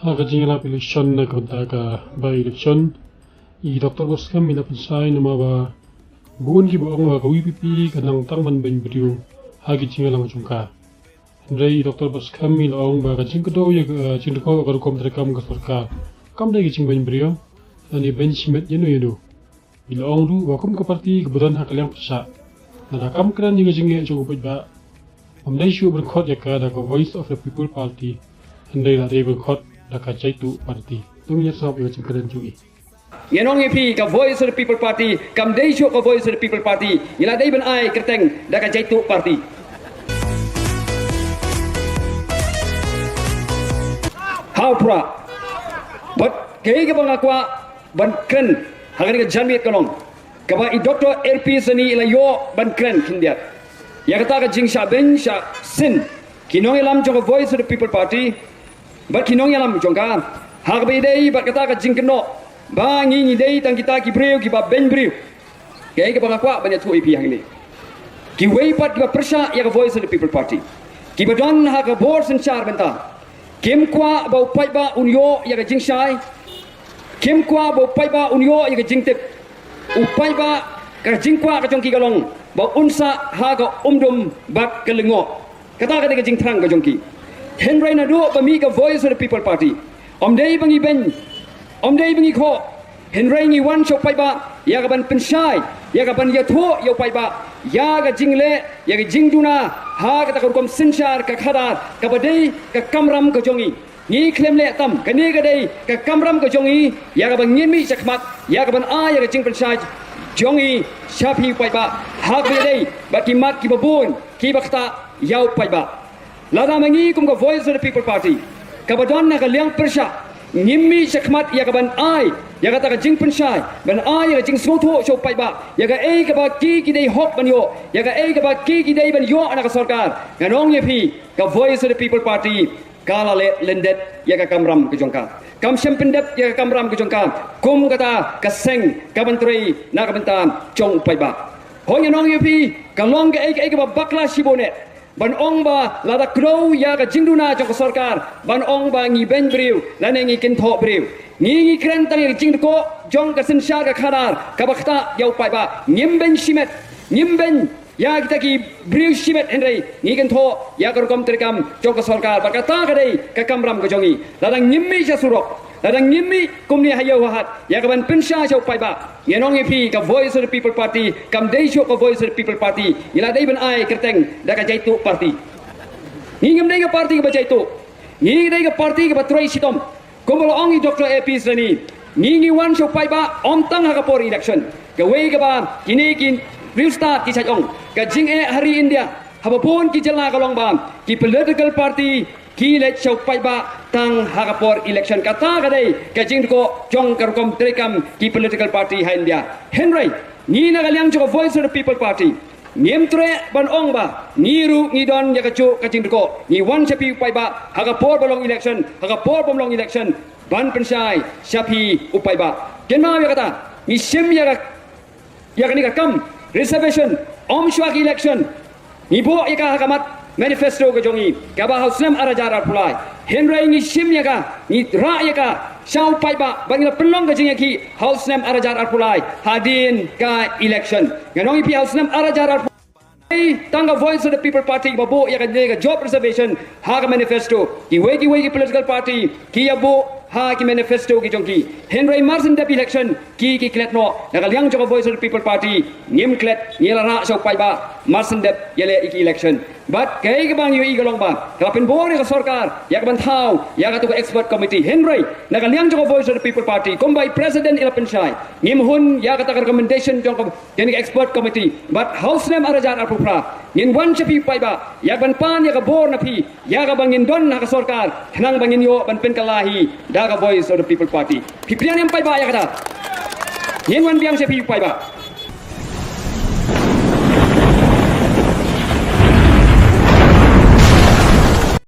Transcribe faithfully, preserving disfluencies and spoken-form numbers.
Ha ka jingïalap election na ka bynta ka by-election, i Doctor Boskham i la pynshai namar ba bun kiba ong ba ka VPP ka nang tang ban beiñ briew ha ki jingïalang jong ka. Hynrei i Doctor Boskham i la ong ba ka jingkdew ïa ka jingdukor ka rukom treikam ka sorkar kam dei ka jingbeiñ briew lane beiñ shimet ïano ïano. I la ong ruh ba kum ka party kaba don ha ka liang pyrshah, lada kam kren ïa ka jingeh jong u paidbah, ym dei shuh ban khot ïa ka da ka Voice of the People Party, hynrei la dei ban khot da ka Jaituh Party. To ngin ïa sngap ïa ka jingkren jong i. Ngan ong ïa phi, ka Voice of the People Party kam dei shuh ka Voice of the People Party. Ngi la dei ban ai kyrteng da ka Jaituh Party. Ha u Prah. Bad kaei kaba nga kwah ban kren ha kane ka janmiet ka long kaba i Doctor L P Saini i la ïoh ban kren khyndiat ïa kata ka jingshah beiñ shah shin ki nongïalam jong ka Voice of the People Party bad ki nongïalam jong ka ha kaba ïadei bad kata ka jingkynnoh ba ngi ngi dei tang kita ki briew kiba beiñ briew. Kaei kaba nga kwah ban ïathuh ïa phi hangne, kiwei pat kiba pyrshah ïa ka Voice of the People Party, kiba don ha ka bor synshar mynta, kim kwah ba u paidbah un ïoh ïa ka jingshai. Kim kwah ba u paidbah un ïoh ïa ka jingtip. U paidbah, ka jingkwah ka jong ki ka long ba un sah ha ka umdum bad ka lyngngoh. Kata ka dei ka jingthrang ka jong ki. Hynrei naduh ba mih ka Voice of the People Party, ym dei ba ngi beiñ, ym dei ba ngi khoh, hynrei ngi wan sha u paidbah ïa ka ban pynshai, ïa ka ban ïathuh ïa u paidbah ïa ka jingleh, ïa ka jingduna ha kata ka rukom synshar ka khadar kaba dei ka kamram ka jong ngi. Ngi khlem leh tam, kane ka dei ka kamram ka jong ngi ïa ka ban ngin mih shakhmat ïa ka ban ai ïa ka jingpynshai jong ngi sha phi u paidbah ha kaba ïadei bad ki mat kiba bun kiba ktah ïa u paidbah. Lada ma ngi kum ka Voice of the People Party kaba don ha ka liang pyrshah ngim mih shakhmat ïa ka ban ai ïa kata ka jingpynshai, ban ai ïa ka jingsngewthuh sha u paidbah ïa kaei kaba ki ki dei hok ban ïoh, ïa kaei kaba ki ki dei ban ïoh na ka sorkar, ngan ong ïa phi, ka Voice of the People Party ka la leh lyndet ïa ka kamram ka jong ka. Kam shym pyndep ïa ka kamram ka jong ka kum kata ka seng ka ban trei na ka bynta jong u paidbah. Hooid, ngan ong ïa phi, ka long kaei kaei kaba bakla shibun eh ban ong ba lada kdew ïa ka jingduna jong ka sorkar ban ong ba ngi beiñ briew lane ngi kynthoh briew. Ngi ngi kren tang ïa ka jingdkoh jong ka synshar ka khadar kaba ktah ïa u paidbah. Ngim beiñ shimet, ngim beiñ ïa kita ki briew shimet, hynrei ngi kynthoh ïa ka rukom treikam jong ka sorkar. Bad kata ka dei ka kamram ka jong ngi. Lada ngim mih sha surok, lada ngim mih kumne ha ïew ha hat ïa ka ban pynshai sha u paidbah, ngan ong ïa phi, ka Voice of the People Party kam dei shuh ka Voice of the People Party. Ngi la dei ban ai kyrteng da ka Jaituh Party. Ngi ngim dei ka party kaba jaituh. Ngi dei ka party kaba trei shitom. Kumba la ong i Doctor A P Saini, ngi ngi wan sha u paidbah ym tang ha ka por election. Kawei kaba kine ki riewstad ki shait ong, ka jingeh ha ri India, haba bun ki jylla ka long ba ki political party ki leit sha u paidbah tang ha ka por election. Kata ka dei ka jingdkoh jong ka rukom treikam ki political party ha India. Hynrei ngi na ka liang jong ka Voice of the People Party ngim treh ban ong ba ngi ruh ngi don ïa kajuh ka jingdkoh. Ngi wan sha phi u paidbah ha ka por ba long election, ha ka por bym long election, ban pynshai sha phi u paidbah. Kynmaw ïa kata, ngi shim ïa ka, ïa kane ka kam reservation ym shuwa ka election. Ngi buh ïa ka ha ka mat manifesto ka jong ngi kaba ha u snem ar hajar arphew lai. Hynrei ngi shim ïa ka, ngi rah ïa ka sha u paidbah ba ngi la pynlong ka jingïakhih ha u snem ar hajar arphew lai hadien ka election. Ngan ong ïa phi, ha u snem ar hajar arphew lai tang ka Voice of the People Party ba buh ïa kane ka job reservation ha ka manifesto. Kiwei kiwei ki political party ki ïa buh ha ki manifesto ki jong ki. Hynrei mar syn dep election ki ki klet noh. Na ka liang jong ka Voice of the People Party ngim klet, ngi la rah sha u paidbah mar syn dep ïaleh ïa ki election. Bad kaei kaba ngi ïohi ka long ba ka la pynbor ïa ka sorkar ïa ka ban thaw ïa katu ka expert committee. Hynrei na ka liang jong ka Voice of the People Party kumba i president i la pynshai, ngim hun ïa kata ka recommendation jong ka, kane ka expert committee. Bad ha u snem ar hajar arphew phra ngin wan sha phi u paidbah ïa ka ban pan ïa ka bor na phi ïa kaba ngin don ha ka sorkar khnang ba ngin ïoh ban pynkylla hi da ka Voice of the People Party. Phi pdiang ne em paidbah ïa kata? Ngin wan biang sha phi u paidbah.